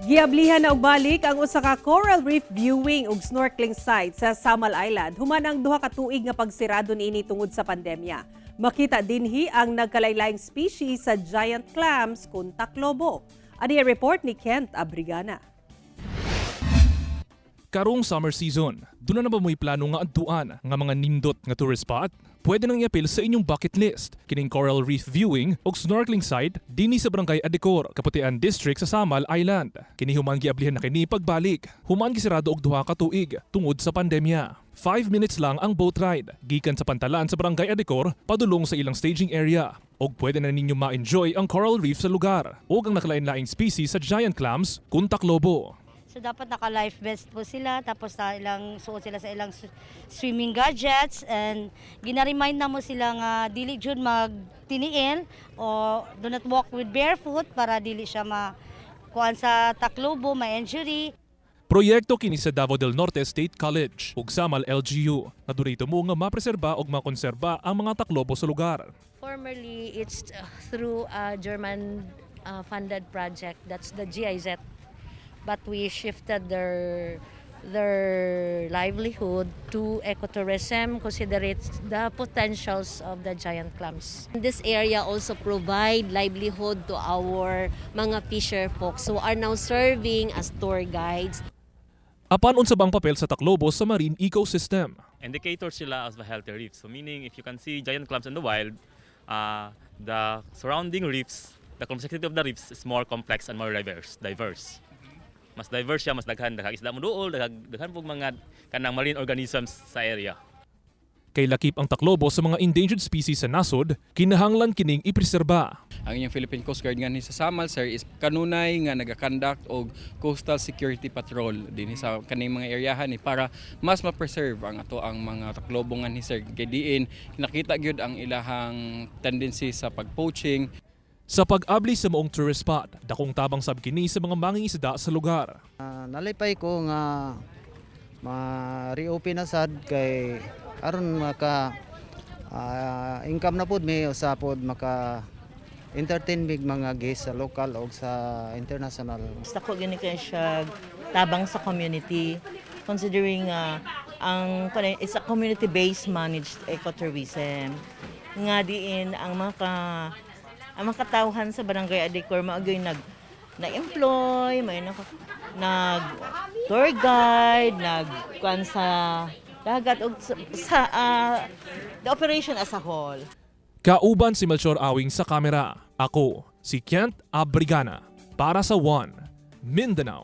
Giablihan na og balik ang usa ka coral reef viewing ug snorkeling site sa Samal Island human ang 2 ka tuig nga pagsirado niini tungod sa pandemya. Makita dinhi ang nagkalain-laing species sa giant clams kun taklobo. Ani ang report ni Kent Abrigana. Karong summer season, duna na ba mo'y plano nga adtuan nga mga nindot nga tourist spot? Pwede nang iapil sa inyong bucket list kining coral reef viewing ug snorkeling site dinhi sa Barangay Adecor, Kaputian District sa Samal Island. Kini human giablihan na kini pagbalik human gisirado og 2 ka tuig tungod sa pandemya. 5 minutes lang ang boat ride gikan sa pantalan sa Barangay Adecor padulong sa ilang staging area. Og pwede na ninyo ma-enjoy ang coral reef sa lugar ug ang nakalain-laing species sa giant clams kun taklobo. So dapat naka life vest po sila, tapos na ilang suot sila sa ilang swimming gadgets and gina-remind namo sila nga dili jud magtiniil o do not walk with barefoot para dili siya ma kuan sa taklobo, ma-injury. Proyekto kini sa Davao del Norte State College ug Samal LGU nga dunay tumo nga mapreserba ug makonserba ang mga taklobo sa lugar. Formerly, it's through a German funded project. That's the GIZ. But we shifted their livelihood to ecotourism, considerate the potentials of the giant clams. This area also provide livelihood to our mga fisher folks who are now serving as tour guides. Apan unsa bang papel sa taklobo sa marine ecosystem? Indicator sila of a healthy reef. So meaning if you can see giant clams in the wild, the surrounding reefs, the complexity of the reefs is more complex and more diverse. Diverse. Mas diverse siya, mas daghan, daghang isda moduol, daghan pug mga kanang marine organisms sa area. Kay lakip ang taklobo sa mga endangered species sa nasod, kinahanglan kining ipreserba. Ang inyong Philippine Coast Guard nga ni sa Samal, sir, is kanunay nga nagaconduct og coastal security patrol dinhi sa kaning mga eryahan ni para mas ma-preserve ang ato ang mga taklobo nga ni, sir, kay diin nakita gyud ang ilahang tendency sa pag-poaching. Sa pag-abli sa maong tourist spot, dakong tabang sab kini sa mga mangingisda sa lugar. Nalipay ko nga ma-reopen na sad kay aron maka income na pod mi, usa pod maka entertain mig mga guests sa local o sa international. Basta ko gini kay siya tabang sa community, considering ang kuan it's a community based managed ecotourism nga diin ang mga katawhan sa Barangay Adecor maagoy nag na-employ, may nag tour guide, nag kuan sa dagat ug sa the operation as a whole. Kauban si Melchor Awing sa kamera. Ako, si Kent Abrigana. Para sa One, Mindanao.